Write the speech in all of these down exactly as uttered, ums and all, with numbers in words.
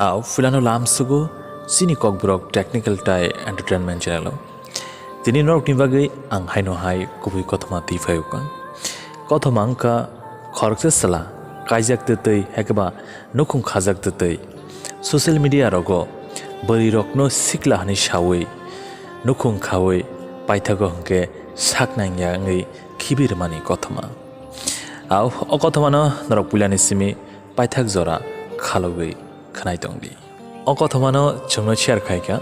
Au filano lam sugo chini Kokborok Technical Tai Entertainment channel o. Tini norokni bagwi ang haino hai kubui kothoma twi phai o kha. Kothoma wngkha khoroksa chwla kaijak twtwi haikhe ba nukhung khajak twtwi social media rogo bwrwi rokno sikla hwnwi sawi nukhung khawi paithago hwnkhe sak nangya wngwi khibi rwmani kothoma. Au o kothomano norok puilani simi paithak jora khalogwi khwnai tongdi. O kothomano chwngno share khaikha,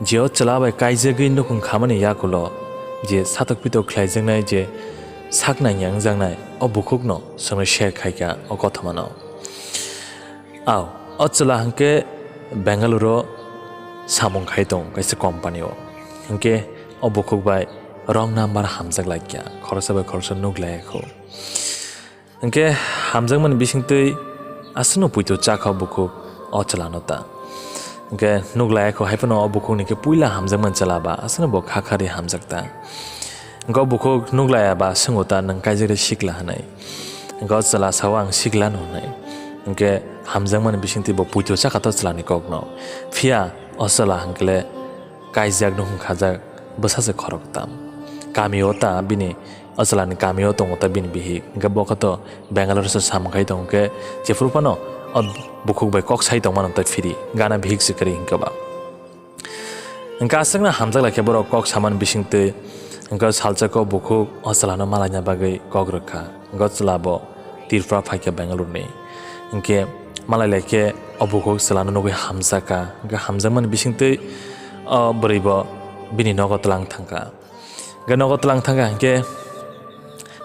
je o chwla bai kaijagwi nukhung khamani yakulo je satok pitok khlaijaknai, je sak nangya wngjaknai, o bukhukno chwngno share khaikha o kothomano. Au, o chwla hwnkhe Bengaluru o samung khai tong kaisa company o. Hwnkhe o bukhuk bai wrong number hamjak laikha, khoroksa bai khoroksa nuk laiya kho. Hwnkhe hamjakmani bisingtwi aswkno puito chakha bukhuk o chwlano ta. Hwnkhe nuk laiya kho, haiphano o bukhukni khe puila hamjakmani chwla ba aswkno bo kha kharwi hamjak ta. Hwnkhe o bukhuk nuk laiya ba swngo ta, "Nwng kaijak de sikla?" hwnwi. Hwnkhe o chwla sao, "Ang sikla no," hwnwi. Hwnkhe hamjakmani bisingtwi bo puito chakha to chwlani kokno. Phiya o chwla hwnkhe le kaijak nukhung khajak bwsa se khoroktam. Kami o ta bini, o chwlani kami o tongo ta bini bihik. Hwnkhe bo khe to Bangalore se samung khai tongo, hwnkhe jephuru phano o bukhuk bai kok sai tongmano ta phiri, gana bihik se kwrwi hwnkhe ba. Hwnkhe aswkno hamjak lai khe borok kok samani bisingtwi, hwnkhe salsa khe o bukhuk o chwlano malaina bagwi kok rwkha. Hwnkhe o chwla bo Tripura phaikha Bangalore ni. Hwnkhe malai lai khe o bukhuk chwlano nugwi hamjakha. Hwnkhe hamjakmani bisingtwi o bwrwi bo bini nogo twlang thangkha. Hwnkhe nogo twlang thangkha hwnkhe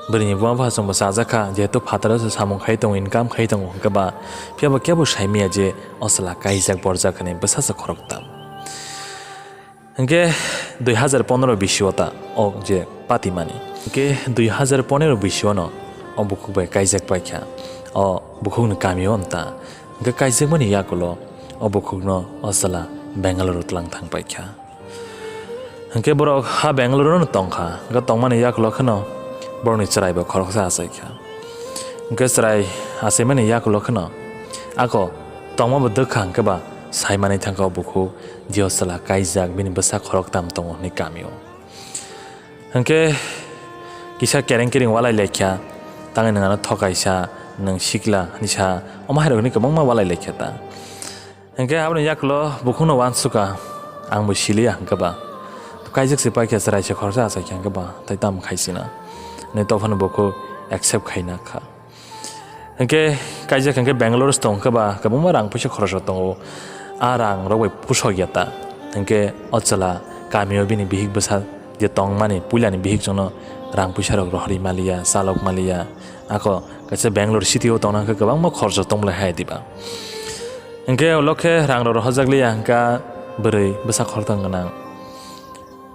bwrwini buma bupha chwngbo chajakha, jehetu phataro se samung khai tongo, income khai tongo, hwnkhe ba phiya bo kebo saimanya je o chwla kaijak borjak hwnwi, bwsa se khoroktam. Hwnkhe dui hazar pondro bisio ta o je patimani. Hwnkhe dui hazar pondro bisio no o bukhuk bai kaijak paikha. O bukhukni kamio wng ta. Hwnkhe kaijakmani yakulo o bukhukno o chwla Bangalore o twlang thang paikha. Hwnkhe borok ha Bangalore no tongkha. Hwnkhe tongmani yakulo kheno borokni chwrai bo khoroksa achaikha. Hwnkhe chwrai achaimani yakulo kheno ako tongma bo dwkha, hwnkhe ba sai manwi thangkha o bukhuk, je o chwla kaijak, bini bwsa khoroktam tongo hwnwi kamio. Hwnkhe kisa kereng kering walai laikha, tangwi nwng ano thokaisa, nwng sikla hwnwi sa, omo hairok hwnwi kwbangma walai laikha ta. Hwnkhe aboni yakulo bukhukno uansukha, ang bo siliya hwnkhe ba. Kaijak se paikha, chwrai se khoroksa achaikha hwnkhe ba, tai tamo khaisina. Hwnwi tophano bukhuk accept khaina kha. Hwnkhe kaijak hwnkhe Bangalore se tong khe ba kwbangma rang puisa khoroksa tongo. A rang rok bai pusok ya ta. Hwnkhe o chwla kamio bini bihik bwsa je tongmani puilani bihik chwngno rang puisa rok rohorwi maliya, chalok maliya. Ako kaisa Bangalore city o tongna hwnkhe kwbangma khoroksa tong lai hai diba. Hwnkhe ulo khe rang rok rohorjak liya hwnkha bwrwi bwsa khoroktham gwnang.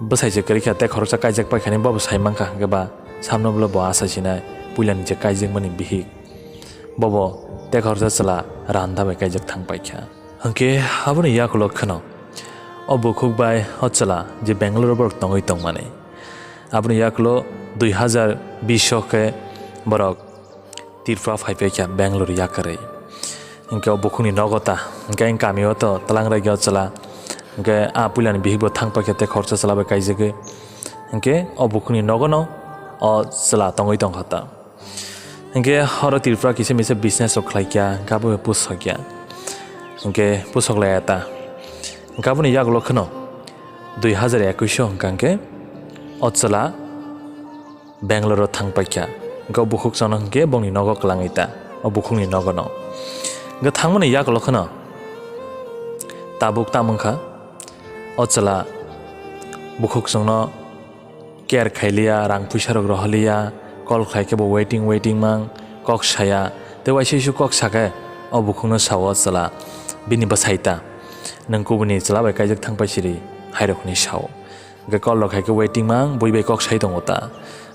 Bwsai se kwrwi kha tei khoroksa kaijak paikha hwnwi bobo sai mankha, hwnkhe ba samno bwlai bo acha sinai puilani je kaijakmani bihik. Bobo tei khoroksa chwla randa bai kaijak thang paikha. Hwnkhe aboni yakulo kheno o bukhuk bai o chwla je Bangalore o borok tongwi tongmani. Aboni yakulo dui hazar bish o khe borok Tripura phai paikha Bangalore yakarwi. Hwnkhe o bukhukni nogo ta, hwnkhe ang kamio to twlang rwgwi o chwla. Hwnkhe a puilani bihikbo thang paikha tei khoroksa chwla bai kaijagwi. Hwnkhe o bukhukni nogono o chwla tongwi tongkha ta. Hwnkhe oro Tripura kisa misa business rok khlaikha, hwnkhe abo bai pusokya. Hwnkhe pusoklaiya ta. Hwnkhe aboni yagulo kheno dui hazar ekwis o hwnkha hwnkhe o chwla Bangalore o thang paikha. Hwnkhe o bukhuk chwngno hwnkhe bongni nogo kwlangwi ta, o bukhukni nogono. Hwnkhe thangmani yagulo kheno tabuk tamo wngkha, o chwla bukhuk chwngno care khailiya, rang puisa rok rohorliya, call khlai khe bo waiting, waiting mang, kok saya. Tei waisa isu kok sakhe o bukhukno sao o chwla, bini bwsai ta, "Nwng kubuni chwla bai kaijak thang pai siri," hairok hwnwi sao. Hwnkhe call rok hai khe waiting mang, bui bai kok sai tongo ta.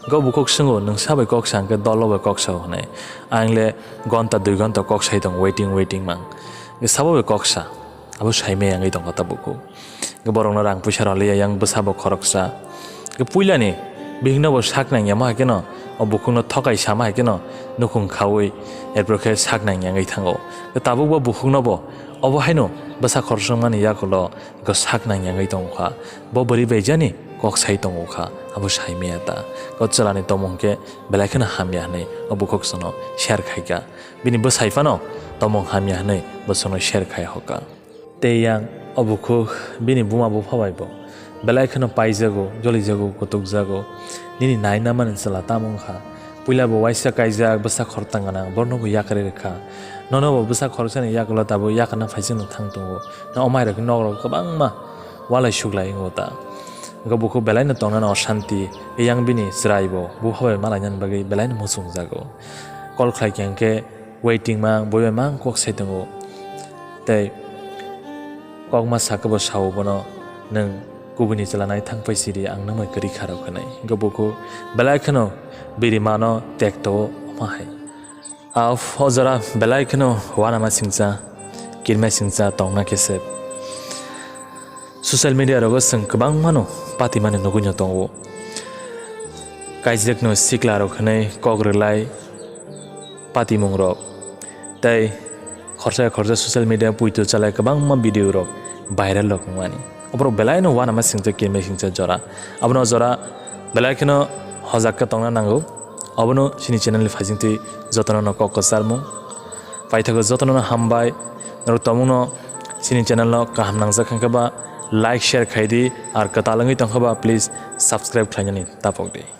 Hwnkhe o bukhuk swngo, "Nwng sa bai kok sa?" Hwnkhe, "Dolo bai kok sao," hwnwi. Ang le gonta dui gonta kok sai tongo, waiting, waiting mang. Hwnkhe sabo bai kok sa? Abo sai maya wngwi tongkha ta bukhuk. Hwnkhe borokno rang puisa rwliya, yang bwsa bo khoroksa. Hwnkhe puilani bihikno bo sak nangya, ma hai kheno O bukhukno thokai sama hai kheno nukhung khaui, erpor khe sak nang yangwi thango. Tabukbo bukhuknobo obo haino bwsa khoroksa wngmani yakulo eko sak nang yangwi tongkha. Bo bwrwi bai jani kok sai tongkha, abo sai maya ta. O chwlani tongmung khe belai kheno hamya hwnwi o bukhuk chwngno share khaikha. Bini bwsai phano tongmung hamya hwnwi bo chwngno share khai hokha. Tei yang o bukhuk bini buma bupha bai bo belai kheno paijago, jolijago, kutukjago. Nini naina mani chwla tamo wngkha? Puila bo waisa kaijak, bwsa khoroksa gwnang, borno bo yakarwi rwkha. Nono bo bwsa khoroksani yakulo tabuk yakarna phaijakno thang tongo. Na o mairok nok rok kwbangma walai suklai wngo ta. Wngkha bukhuk belaino tongnani oshanti, yang bini chwrai bo bupha bai malainani bagwi belaino muchungjago. Call khlai khe hwnkhe waiting mang, bui bai mang kok sai tongo. Tei kokma sakhe bo sao bono, "Nwng kubuni chwla nai thang pai sidi, ang nangmai kwrwi kha rok," hwnwi. Hwnkhe bukhuk belai kheno biri mano tekto omo hai. Af, o jora belai kheno uanama singcha, kirima singcha tongna khe se. Social media rogo chwng kwbangmano patimani nugwi no tongo. Kaijekno sikla rok hwnwi kok rwlai patimung rok. Tei khorsa khorsa social media puitu chalai kwbangma video rok viral rok wngmani. Oborok belai no uanama singcha, kirima singcha jora. Abono jora belai kheno hojak khe tongna nango. Obono chini channel ni phaisingtwi jotono no kok kwcharmung. Paithago jotono no hambai. Norok tongmungno chini channel no kaham nangjak khankhe ba like, share khaidi, ar kwtal wngwi tongkha ba please subscribe khlainani tapok di.